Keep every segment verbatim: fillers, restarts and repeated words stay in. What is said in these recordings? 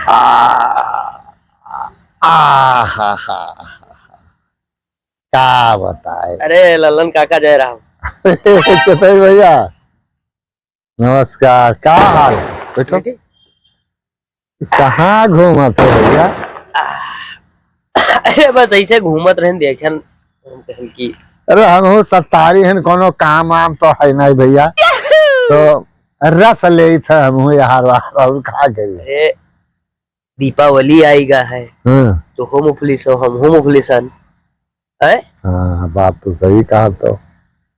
आ, आ, हा, हा, हा, हा। का बताए? अरे लल्लन काका, जय राम। चतई भैया, नमस्कार, का हाल? बैठो। बैठे। कहाँ घूमत हो भैया? अरे बस ऐसे घूमत रहन, देखन, हम कहन कि अरे हमहू सत्तारी हन, कोनो काम वाम तो है नहीं भैया, तो रस लेत है हमहू यार, और का करी? अरे दीपावली आइगा है, हाँ। तो हो मुफलिस हो, हम हो मुफलिसन, है? हाँ, बात तो सही कहा तो।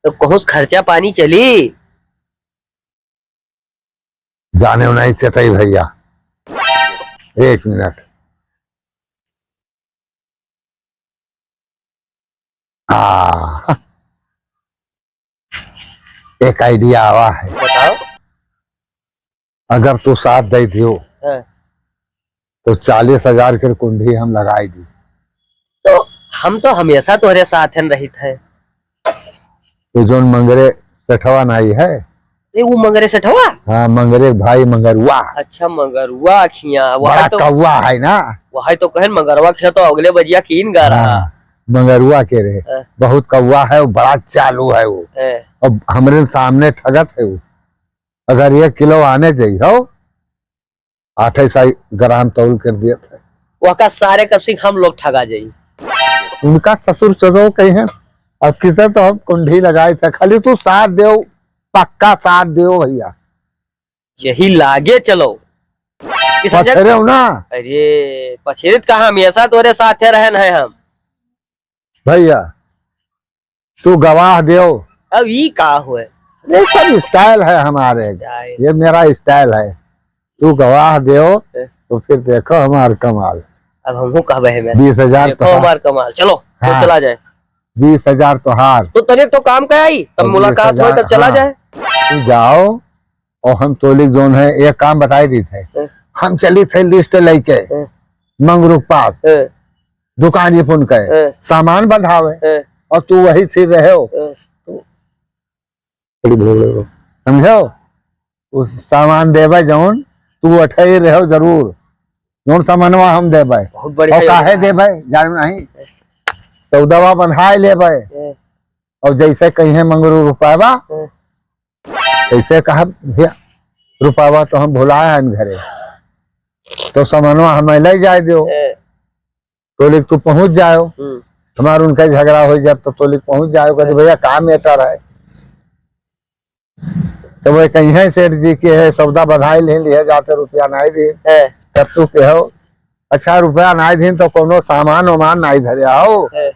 तो कहूँ से खर्चा पानी चली? जाने नहीं चतई भैया, एक मिनट। हाँ, एक idea आवा है। बताओ। अगर तू साथ दे दियो, हाँ। तो चालीस हजार के कुंडी हम लगाई दी। तो हम तो हमेशा तोहरे साथ हैं रहित है। तो जोन मंगरे सेठवा नाई है? ए, वो मंगरे सेठवा? हाँ, मंगरे भाई मंगरुआ। अच्छा, मंगरुआ खिया, वह बड़ा तो कौवा है ना? वह तो कहन मंगरुआ खिया तो अगले बजिया कीन गा रहा। हाँ, मंगरुआ के रहे। हाँ। बहुत कौवा है, वो बड़ा चालू है वो। हाँ। अब हमरे सामने ठगत है वो। अगर एक किलो आने जाई हो, आठ सौ ग्राम तौल कर दिया था। वहका सारे कब से हम लोग ठगा जाई। उनका ससुर चोदो कही है, अब किसे तो हम कुंडी लगाए थे, खाली तू साथ देव, पक्का साथ देव भैया। यही लागे चलो। कि समझे? पछेरे हो ना? अरे, पछेरित कहाँ, हमेशा तोरे साथे रहन है हम। भैया, तू गवाह देव। अब ई का हुए? ये सब style है हमारे। Style। ये मेरा style है। तू गवाह देव, हैं? तो फिर देखो हमार कमाल। अब हमहू कहबे है मैं। बीस हजार देखो तोहार। हमार कमाल। चलो, तो हाँ। चला जाए। बीस हजार तोहार। तो तनिक तो काम का आई, तब और मुलाकात हो, बीस हजार, तब चला हाँ। जाए। तू जाओ, और हम तोलिक जोन है, एक काम बताई दी थे। हैं? हम चली थे list लेके हैं? मंगरू के पास, हैं? दुकान ये फोन के हैं? सामान बंधावे, हैं? और तू वही से रहे हो, हैं? तो बड़ी भोग लगे। समझो? उस सामान देवे जौन, तू अठे रहो जरूर, जौन सामानवा हम देवे। बहुत बढ़िया और काहे योजना। देवे, जानू नहीं, सौदावा बंधाए लेवे। हैं? और जैसे कहीं मंगरू रुपयावा, हैं? कैसे कहा भैया, रुपयावा तो हम भुलाए हैं घरे, तो सामानवा हमें ले जाए दो। ए। तोलिक तू पहुँच जाओ, हम्म। हमार उनका झगड़ा हो जाए तो तोलिक पहुँच जाओ, कहते, ए। भैया का matter है? तो वह कहीं है सेठ जी के है, सौदा बधाई ले लिए जाते, रुपया नहीं दी। ए। तब तू कहो, अच्छा रुपया नहीं दी तो कोनो सामान वामान नहीं धरे आओ। ए।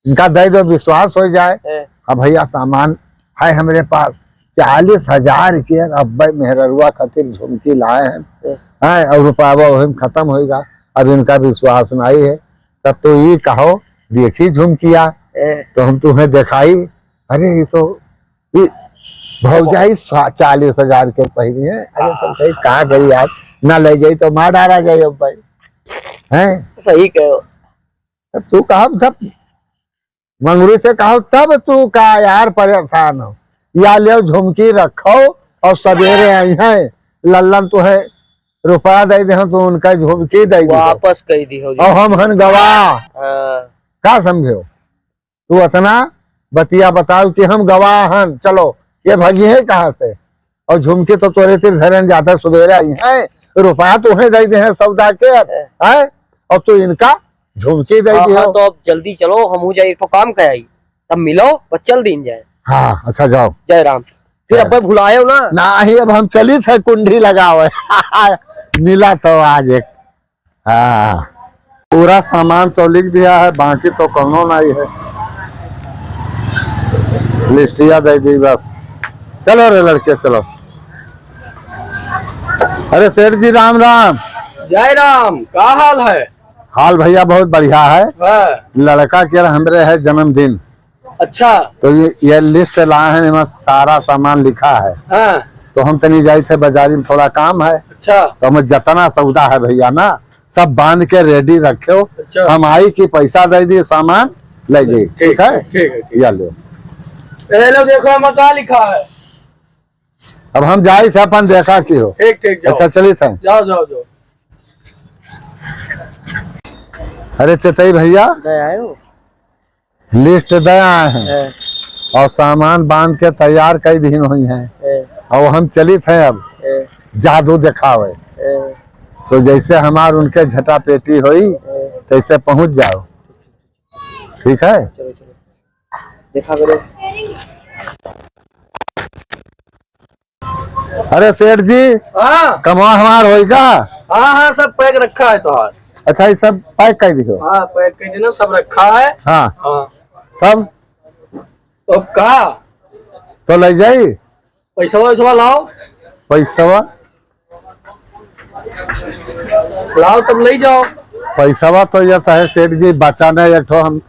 इनका दे दो, विश्वास हो जाए। हैं। अब भैया सामान है हमरे पास, चालीस हजार के अब्बे मेहररुआ खातिर झुमकी लाए हैं। हैं। हैं, और रुपयावा वही में खत्म होइगा। अब इनका विश्वास नहीं है, तब तो ये कहो, देखी झुमकिया, हैं। तो हम तुम्हें दिखाई, अरे ये तो, ये भौजाई सा-, चालीस हजार के पहनी है। अरे तो भाई का करी यार, ना ले जाई तो मार डारा जाई अब भाई, हैं? सही कहो। तब तू कहा, तब मंगरू से कहा, तब तू का यार परेशान हो? या ले झुमकी रखो और सवेरे आई हैं, लल्लन तुहे रुपया दे दे, तो उनका झुमकी दे दे। वापस कह दी हो जी। और हम हन गवाह। हाँ। का समझे हो? तू अतना बतिया बताओ कि हम गवाह हन, चलो, ये भगी है कहाँ से? और झुमकी तो तोरे तिर धरन जाता, सवेरे आई है, रुपया तोहे दे दे हैं सौदा के, हैं? और तू इनका झुमकी दे हाँ, दियो। हाँ, तो अब जल्दी चलो, हमहू जाई, एक ठो काम कर आई, तब मिलो, बस चल दीन जाए। हाँ, अच्छा, जाओ। जय राम। फिर जय अब भुलायो ना। नहीं, अब हम चली थे कुंडी लगावे। मिला तो आज एक। हाँ, पूरा सामान तो लिख दिया है, बाकी तो कौनो नहीं है। लिस्टिया दे दी बस। चलो रे लड़के, चलो। अरे सेठ जी, राम राम। जय राम, का हाल है? हाल भैया बहुत बढ़िया है। हाँ। लड़का के हमरे है जन्मदिन। अच्छा। तो ये, ये लिस्ट लाए हैं, इमा सारा सामान लिखा है। हाँ। तो हम तनी जाई थे बाजारी में, थोड़ा काम है। अच्छा। तो हम जतना सौदा है भैया ना, सब बांध के रेडी रखे हो। अच्छा। हम आई कि पैसा दे दिए, सामान ले जाई। ठीक, ठीक है? ठीक है, ठीक। या लो। ये लो, देखो, एमा का लिखा है। अब हम जाई से अपन देखा कि हो। ठीक, ठीक, जाओ। अच्छा, चली थे। जाओ, जाओ, जाओ। अरे चेतई भइया, दे आए हो? लिस्ट दे आए हैं। हैं। और सामान बांध के तैयार कई दिन हुई हैं। हैं। और हम चलित हैं अब हैं। जादू देखावे। हैं। तो जैसे हमार उनके झटापेटी होई, हैं। तैसे पहुंच जाओ। ठीक है? चलो, चलो। देखा करो। अरे सेठ जी, हाँ। कमवा हमार होई का? हाँ, हाँ, सब पैक रखा है तोहार। अच्छा, ये सब पैक कर दियो। हाँ, पैक कर देना, सब रखा है। हाँ। हाँ। तब? तो का? तो ले जाई? पैसवा, वैसवा लाओ। पैसवा? लाओ, तब ले जाओ। पैसवा तो ये चाहे सेठ जी बचा नहीं, एक ठो हम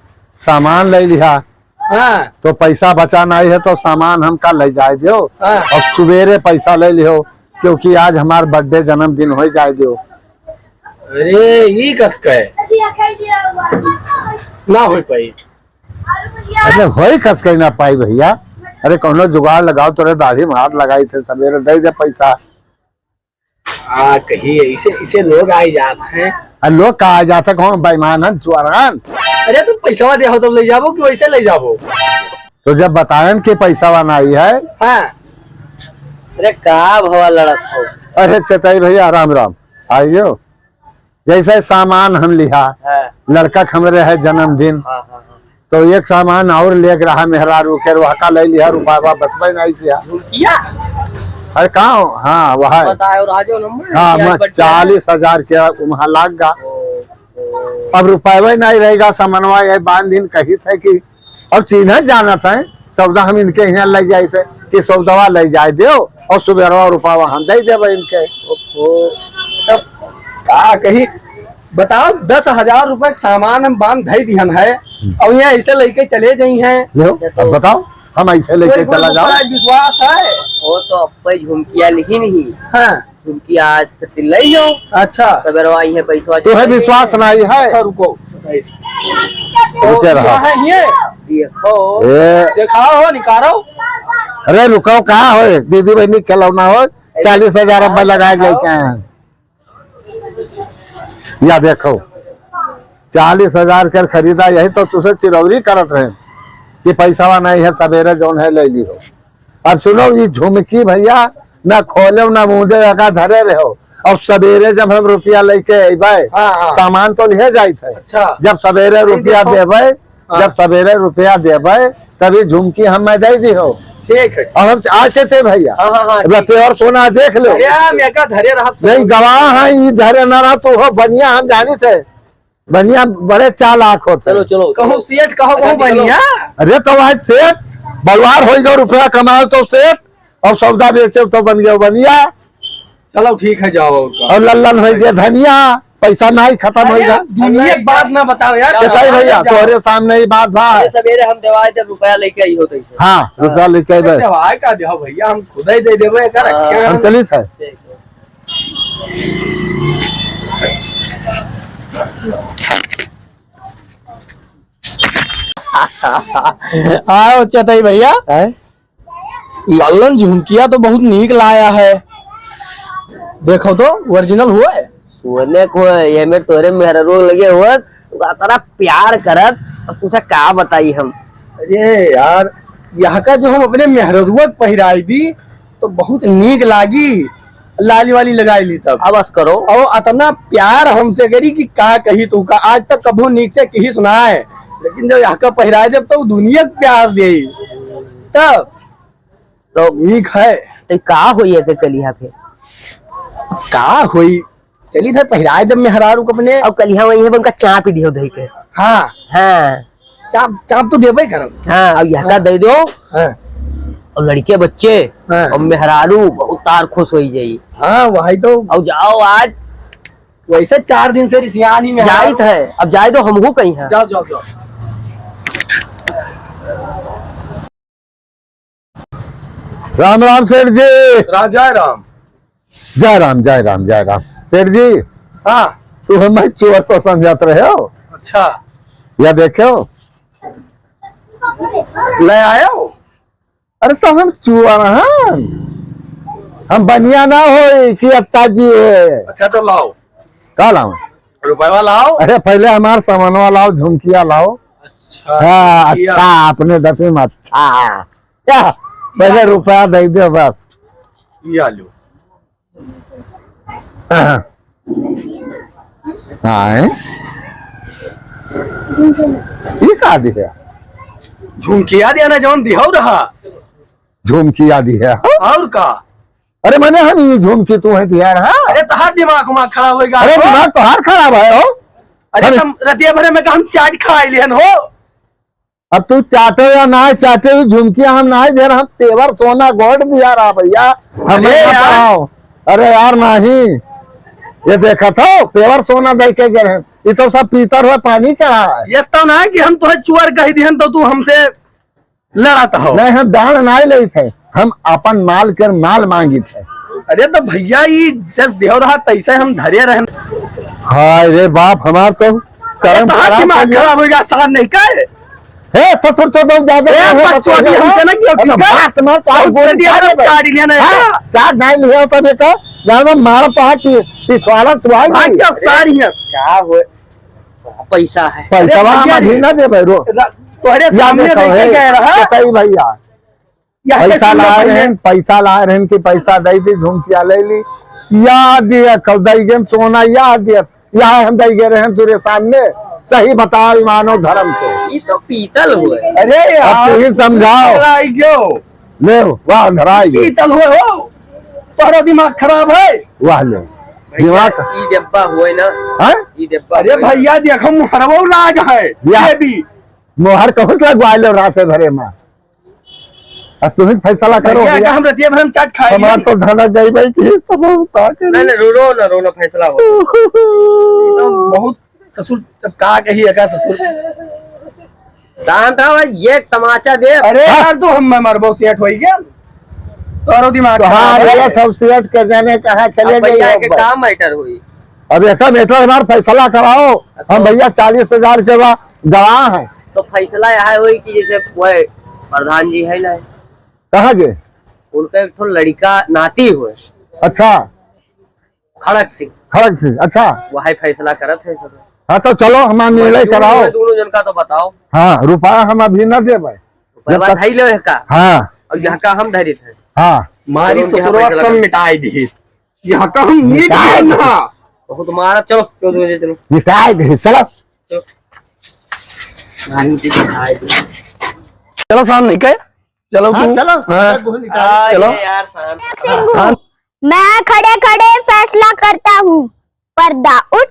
सामान ले लिहा। हाँ। तो पैसा बचा नहीं है तो सामान हमका ले जाए दियो। हाँ। और सुबेरे पैसा ले लियो, क्योंकि आज हमार बर्थडे जन्मदिन हो जाए दियो। अरे, ई कस के? ना हो पाई। अरे, होई कस के ना पाई भइया। अरे, कौनो जुगाड़ लगाओ, तोरे दाढ़ी में हाथ लगाई थे, सवेरे दे दे पैसा। हाँ, कही ऐसे, ऐसे लोग आए जात हैं। अरे लोग का आ जात है, कौन बेईमान है, चुआरान? अरे तुम पैसवा दे हो तब ले जाबो कि वैसे ले जाबो? तो जब बतायन कि पैसवा नहीं है। हाँ। अरे का भवा लड़त हो? अरे चेतई भइया, राम राम। आइयो। जैसे सामान हम लिहा, हाँ। लड़का के हमरे है जन्मदिन, हाँ, हाँ, हाँ। तो एक सामान और लेके रहा मेहरारू के, वह का ले लिहा, रुपया बचबे नहीं किया। झुमकिया? अरे का हो? हाँ, वह है। बताए और आज नंबर हाँ, चालीस हजार के वहाँ लाग गा। ओ, ओ। अब रुपया नहीं रहेगा, सामानवा ये बांध दिन कही थे कि अब चिन्हत जानत है, सौदा हम इनके यहाँ ले जाए थे कि सौदवा ले जाए दो और सुबेरवा रुपया हम दे देबे इनके। ओहो, तब का कही, बताओ, दस हजार रुपये के सामान हम बांध धई दिहन है हम्म। और यहाँ ऐसे लेके चले जाई हैं। लो, अब बताओ, हम ऐसे लेके कोई चला जाओ। पर विश्वास है? वो तो अप्पे झुमकिया लिही नहीं। हाँ। झुमकी आज खातिर लई लो। अच्छा। सवेरवा आई है पैसवा तोहे विश्वास नहीं है? अच्छा, रुको। रुके रहो। कहाँ है ये? देखो। ए। दिखाओ, निकालो। अरे रुको, कहाँ हो? दीदी बहनी खिलौना हो, चालीस हजार रुपया लगा के लेके आए हैं। या देखो, चालीस हजार के खरीदा, यही तो तुसे चिरौरी करत रहे कि पैसवा नहीं है, सवेरे जौन है ले ली हो। अब सुनो, ये झुमकी भइया ना खोले ना मूंदे, एका धरे रहो। और सवेरे जब हम रुपया लेके अइबे, हाँ, हाँ। सामान तो लिहे जाइत है। अच्छा। जब सवेरे ये रुपया देखो। देबे, हाँ। जब सवेरे रुपया देबे, तभी झुमकी हम मैं दे दी हो। ठीक है। और हम आज से थे भइया। हाँ, हाँ, हाँ, ठीक। रुपया और सोना देख लो। अरे, हम एका धरे रहा। नहीं, गवाह है, ये धरे ना रहा तो हो बनिया, हम जानी थे। बनिया बड़े चालाक होते। चलो, चलो, कहूँ चलो। सेठ, कहूँ, अच्छा, कहूँ निकलो। बनिया। अरे तो आज सेठ, बलवार हो गयो, रुपया कमाओ तो सेठ, और सौदा बेचे तो बन गयो बनिया। चलो ठीक है, जाओ। और लल्लन हो गए धनिया, पैसा नहीं खत्म हो अरे गया। यार, दुनिया की बात ना बताओ यार। बताइए भइया, जाओ। तोहरे सामने ही बात बा। अरे सवेरे हम देवाए जब रुपया लेके आई हो तो इसे। हाँ, रुपया लेके आई अरे बस। देवाए का देहो भइया, हम खुद ही दे देबे, एकर हाँ। रखे हम हम। चलित है। ठीक है। आओ चेतई भइया। हैं? लल्लन झुमकिया तो बहुत नीक लाया है, देखो तो original हुआ है। सोने को है, ये में तोरे मेहररुआ लगे हुए, तो अतना प्यार करत, अब तुसे का बताई हम। अरे यार, यहाँ का जो हम अपने मेहररुआ के पहिराई दी, तो बहुत नीक लागी, लाली वाली लगाई ली तब। अब बस करो। और अतना प्यार हमसे करी कि का कही तू का, आज तक कभो नीक से कही सुनाए, लेकिन जब यहाँ का पहिराए देब तो दुनिया के प्यार दे। तब तो नीक है। तो का होई एके कलिहा फिर? का होई? चली था पहिराए देब मेहरारू को अपने। अब कलिहा वही है, उनका चाप ही दियो धई के। हाँ। हाँ। चाप, चाप तो देबे करब। हाँ, अब यहाँ का हाँ। दे दो। हाँ। और लड़के बच्चे हाँ। और मेहरारू बहुत तार खुश होई जाई। हाँ, वही तो। अब जाओ आज। वैसे चार दिन से रिसियानी में जाइत हाल। है, अब जाए दो, हमहू कहीं हैं। जाओ, जाओ, जाओ। राम राम सेठ जी। राम जय राम। जय राम, जय राम, जय राम। सेठ जी, हाँ। तू हमें चोर तो समझत रहे हो। अच्छा। या देखो। ले आए हो? अरे तो हम चोर हैं। हम बनिया ना हो कि अत्ता जी है। अच्छा तो लाओ। का लाओ? रुपया लाओ। अरे, पहले हमार सामानवा लाओ, झुमकिया लाओ। अच्छा, हाँ, झुमकिया। अच्छा, अपने दफे में अच्छा। क्या? पहले रुपया दे दो बस। ये लो। हाँ, हैं? ये का दिया? झुमकिया दिया ना, जौन दिहौ रहा। झुमकिया दिया? और का? अरे, मने हम ये झुमकी तू है दिया रहा? अरे, तहार दिमाग उमाग खराब होइगा। अरे, दिमाग तोहार खराब है हो। अरे, अरे। तुम रतिया भरे में का हम चाट खाई लिहन हो। अब तू चाटे या ना चाटे, ई झुमकिया हम ना दे रहे, हम पेवर सोना गोल्ड दिया रहा भैया। हमें अरे ना यार। पढ़ाओ। अरे यार, नहीं, ये देखा था, पेवर सोना दे के गए हैं, ये तो सब पीतर हुआ पानी चढ़ा है। ये तो ना कि हम तोहे चोर कह दिहन तो तू हमसे लड़त हो। नहीं, हम दान ना ले थे, हम अपन माल के माल मांगी थे। अरे तो भैया, ई जस देव रहा तैसे हम धरे रहन। हाय रे बाप, हमार तो अरे करम तहार खराब दिमाग हो गया। खराब हो गया, सार नहीं कहे। हे ससुर चोदो, ज्यादा ए, नहीं है, बकचोदी बकचोदी हमसे ना। ना क्यों अरे की कर? बात मार, तो हम बहुत गोली बेटिया खा का लेबे। काट लिया ना हाँ, ऐसा। चाट नहीं लिया तो देखो, जानो मार पहाड़ की, की स्वागत हुआ ही भाग नहीं। जाओ सारी है। क्या हो, पैसा है। पैसा अरे हम भैया अभी रे। ना देबे, रो। रा-, तोहरे या सामने देखो, देखे हे, गए रहा। बताई भैया। या पैसा कैसे लाए भैया? रहन, पैसा लाए रहन कि पैसा दे दी, झुमकिया ले ली। या दिया, कल दे गए सोना, या दिया। यहाँ हम दई गए रहे हैं तेरे सामने, सही बताओ ईमान और धर्म से। ये तो पीतल हुए। अरे अब यार, तू ही समझाओ। पीतल आई गयो। ले, वाह, अंधरा आई गयो। पीतल हुए हो, तोहरा दिमाग खराब है। वाह, ले। भैया, दिमाग ई डब्बा हुए ना, हैं? ई डब्बा अरे हुए ना। भैया, देखो, मुहरवो लाग है, या। ये भी। मोहर कहूँ से लगवा लो रात भरे में। अब तुम ही फैसला करो भैया, भैया। का हम रतिया भर में चाट खाए हमार नहीं? तो धना गई भाई कि सब हम का करें? नहीं, नहीं, रो, रो ना, रो ना, फैसला हो। तो बहुत ससुर, अब का कही एका ससुर। शांत रहो भाई, ये तमाचा दे। अरे हाँ। यार, तू हम मरबो सेठ होई गया? तोरो दिमाग तो हाँ, खराब है। ये सब सेठ के जाने कहाँ चले अब गए भैया लोग के भाई। का मैटर हुई? अब एका मैटर हमार फैसला कराओ। अब हम तो भैया चालीस हजार के बा गवाह हैं। तो फैसला यह होई कि जैसे वह प्रधान जी है ना, कहाँ के? उनका एक ठो लड़का नाती हुए। अच्छा। खड़क सिंह। खड़क सिंह, अच्छा। वही फैसला करत है सब। हाँ, तो चलो, हमार निर्णय दोनों कराओ। दोनों जन का तो बताओ। हाँ, रुपया हम अभी ना देबे। रुपया जब तक धई लेवे का? हाँ। और यहाँ का हम धरित है। हाँ। मारी चलो, हम यहाँ ससुरवा फैसला सब करते। मिटाई दी। यहाँ का हम नीक निकाल। ना। बहुत मारा, चलो, चलो, चलो, चलो। निकाल दे, चलो। चलो। नानी जी, निकाल दे। चलो, शाम नहीं कहे। चलो, हाँ, तू। चलो। हाँ। सब कुछ निकाल। आ, चलो। ये यार, शांत। सिंह, हाँ। मैं खड़े खड़े फैसला करता हूँ। पर्दा उठ।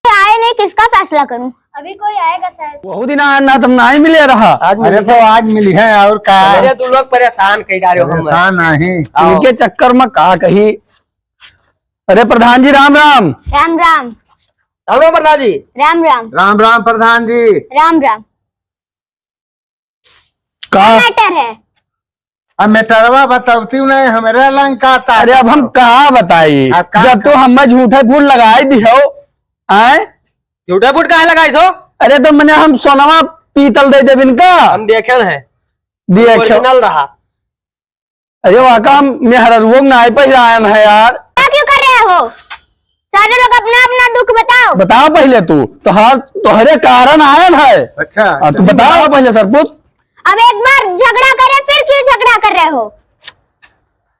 आए नहीं, किसका फैसला करूं? अभी कोई आएगा शायद। बहुत दिन आया ना, तुम ना ही मिले रहा। आज अरे मिली तो है। आज मिली है और का? अरे तू लोग परेशान कई डारे हो हम। परेशान नहीं। आओ। इनके चक्कर में का कही। अरे प्रधान जी राम राम। राम राम। राम राम प्रधान जी। राम राम। राम राम प्रधान जी। राम राम। का? मैटर है। अब मैटरवा बतौती नहीं, हमरे लंग का ता अरे, अब हम का बताई? अब का जब तो का? हमें झूठे फूट लगाई दिहो, आए? झूठे फूट काहे लगाई सो? अरे, तो मने हम सोनवा पीतल दे देब इनका। हम देखे हैं। देखे। ओरिजिनल रहा। अरे, वाका हम मेहररुओ ना आए पहिरायन है यार। क्या क्यों कर रहे हो? सारे लोग अपना अपना दुख बताओ। बताओ पहले तू, तोहार, तोहरे कारण आयन है। अच्छा, हाँ, तू अच्छा। बताओ पहले सरपुत। अब एक बार झगड़ा करे, फिर क्यों झगड़ा कर रहे हो?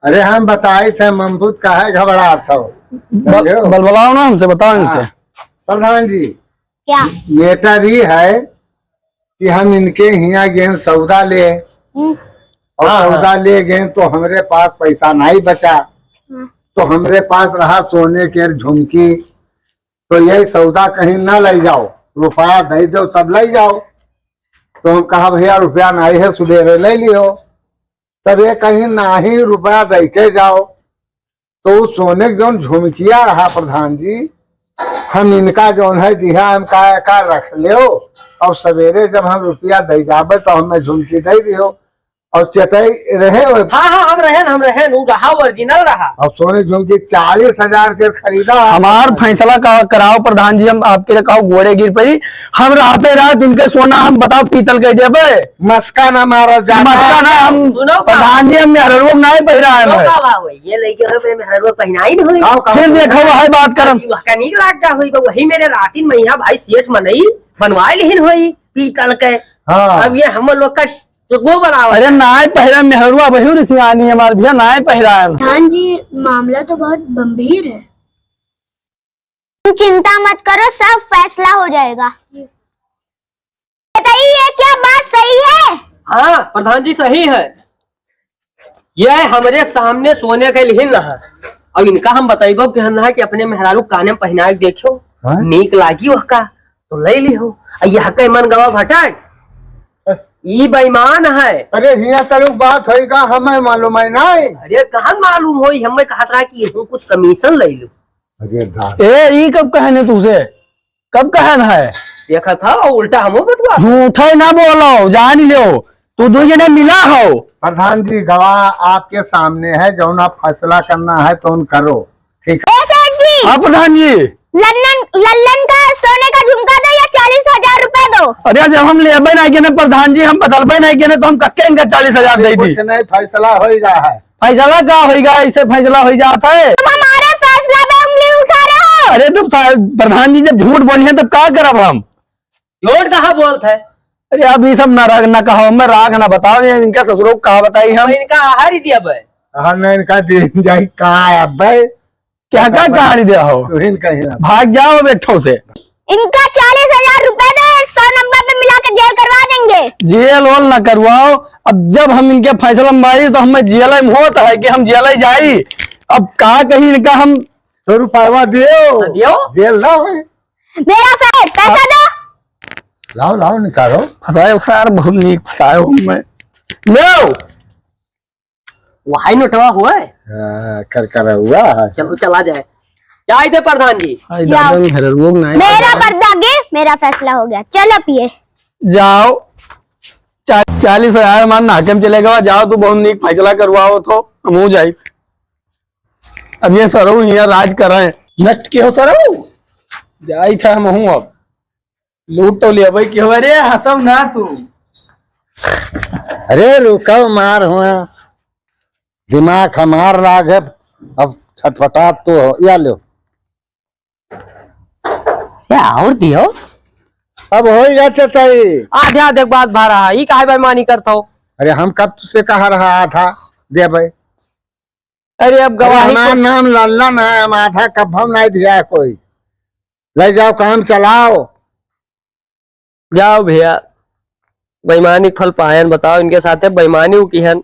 अरे हम बताई थे, ममभूत काहे घबरात हो? बल-, समझे हो? बलबलाओ ना हमसे, बताओ इनसे। हाँ, प्रधान जी, क्या? मैटर ई है कि हम इनके हियाँ गेन सौदा ले, हम्म। और हाँ, हाँ। सौदा ले गेन तो हमरे पास पैसा नहीं बचा, हाँ। तो हमरे पास रहा सोने के झुमकी, तो यही सौदा कहीं ना ले जाओ, रुपया दे दो तब ले जाओ। तो हम कहा, "भैया रुपया नहीं है, सुबेरे ले लियो।" तब ये कहीं, "नहीं, रुपया दे के जाओ।" तो उ सोने के जौन झुमकिया रहा प्रधान जी, हम इनका जौन है दिहा, हम का, का रख लेओ, और सवेरे जब हम रुपया दे जाबे तो हमें झुमकी दे दियो। और चेतई रहे हो? हाँ, हाँ, हम रहेन, हम रहेन, उ रहा, original रहा। और सोने झुमकी चालीस हजार के खरीदा। हमार फैसला का कराओ प्रधान जी, हम आपके लिए कहो गोड़े गिर पड़ी। हम रहते रात इनके सोना हम बताओ पीतल के देबे। मस्का ना मारो जाता। मस्का ना हम सुनो का? प्रधान जी, हम मेहररुआ नाहीं पहिराए सुनो हैं। का बा होई? ये लइके रहे मेहररुआ पहिनाई न होई। आओ, फिर देखो वही बात करम। वह का नीक लागता होई, वही मेरे रातिन में यहाँ भाई सेठ मनई बनवाए लिहिन होई पीतल के। हाँ। अब ये हम लोग का तो वो बनाओ। अरे नाय पहिरा मेहरुआ, वही रे सियानी हमार भैया, नाय पहिरा। प्रधान जी, मामला तो बहुत गंभीर है। तुम चिंता मत करो, सब फैसला हो जाएगा। बताइए, ये क्या बात सही है? हाँ प्रधान जी, सही है। ये हमरे सामने सोने के लिए ना है। अब इनका हम बताइबो कि हम ना कि अपने मेहरारू काने में पहिना के देखो, हाँ? नीक लागी वह का, तो ले ली हो। आ यह के मन गवा भटक, ई बेईमान है। अरे हिया तलुक बात होई का, हमें मालूम है नहीं। अरे कहाँ मालूम होई, हमें कहत रहा कि हम कुछ कमीशन ले लो। अरे दादा। ए, ई कब कहने तुझे? कब कहन है? देखा था, और उल्टा हमो बतवा। झूठे ना बोलो, जान लो, तू दो जने मिला हो। प्रधान जी, गवाह आपके सामने है, जौन आप फैसला करना है, तौन करो, ठीक है? ए सेठ जी, हाँ प्रधान जी। लल्लन, लल्लन का सोने का झुमका दो या चालीस हजार रुपए दो। अरे जब हम लेबे नहीं के ना प्रधान जी, हम बदलबे नहीं के ना, तो हम कसके इनका चालीस हजार दे दी। कुछ नहीं, फैसला होई रहा है। फैसला का होई गा? ऐसे फैसला होई जात है? तुम हमारे फैसला पे उंगली उठा रहे हो। अरे तो सा-, प्रधान जी जब झूठ बोली हैं तब का करब हम? झूठ कहाँ बोलत है? अरे अब ये सब ना राग ना कहो, मैं राग ना बताओ, ये इनका ससुरों को कहा बताई हम? इनका आहार ही दिया बे। आहार ना इनका दे जाई का अबे? क्या का कहानी दे हो? तुहिन कहीं ना। भाग जाओ बेठो से। इनका चालीस हजार रुपए दो, सौ नंबर पे मिला के जेल करवा देंगे। जेल वोल ना करवाओ, अब जब हम इनके फैसला में आई तो हमें जेल में होत है कि हम जेल ही जाई। अब का कहीं इनका हम तो रुपया दियो। दियो? जेल ना होए। मेरा फै-, पैसा दो। लाओ, लाओ, निकालो। फंसाए सार, बहुत नीक फंसाए हो मैं। लो। वही नोटवा हुआ है। हाँ, कर कर हुआ है। चलो, चला जाए। जाए थे प्रधान जी। आई जाओ। दादा, घर लोग नहीं मेरा आए। पर्दा गे, मेरा फैसला हो गया। चलो पिए। जाओ। चा-, चालीस हजार मान नाके में चले गवा, जाओ, तू बहुत नीक फैसला करवाओ तो हम हो जाई। अब ये सरऊ हियाँ राज कराए। नष्ट के हो सरऊ? जाई था हम हूँ अब। लूट तो लिया भाई, क्यों? अरे हंसो ना तू। अरे रुको, मार हुआ, दिमाग हमार लाग है, अब छटपटात तो हो, या लो। या और दियो। अब हो जा चटाई। आधे आधे बात भा रहा है, ई काहे बेईमानी करता हो? अरे हम कब तुझसे कहा रहा आधा दे भाई? अरे अब अरे गवाही हमार को नाम लल्लन है, हम आधा कब्बो नहीं दिया है कोई। ले जाओ, काम चलाओ। जाओ भैया, बेईमानी के फल पायन, बताओ इनके साथे बेईमानी उ किहन,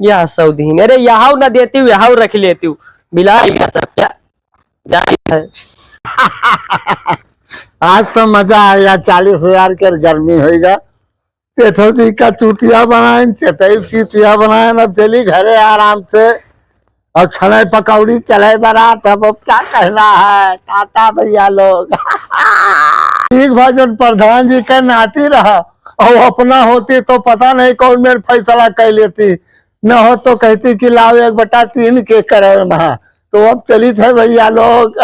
यह सौदीन। अरे यहां ना देती हूँ, यहां रख लेती हूँ, मिला लिया सब क्या जाहिर है। आज तो मजा आया, चालीस हजार के गर्मी होइगा। सेठो जी का चूतिया बनाएन, चेतई चूतिया बनाएन, अब चली घरे आराम से। और छनई पकौड़ी चले बारात, अब, अब क्या कहना है, टाटा भैया लोग। ठीक बा, जौन प्रधान जी के नाती रहा, और अपना होती तो पता नहीं कौन मेर फैसला कर लेती, न हो तो कहती कि लाओ एक बटा तीन के करो ना, तो अब चलित है भैया लोग।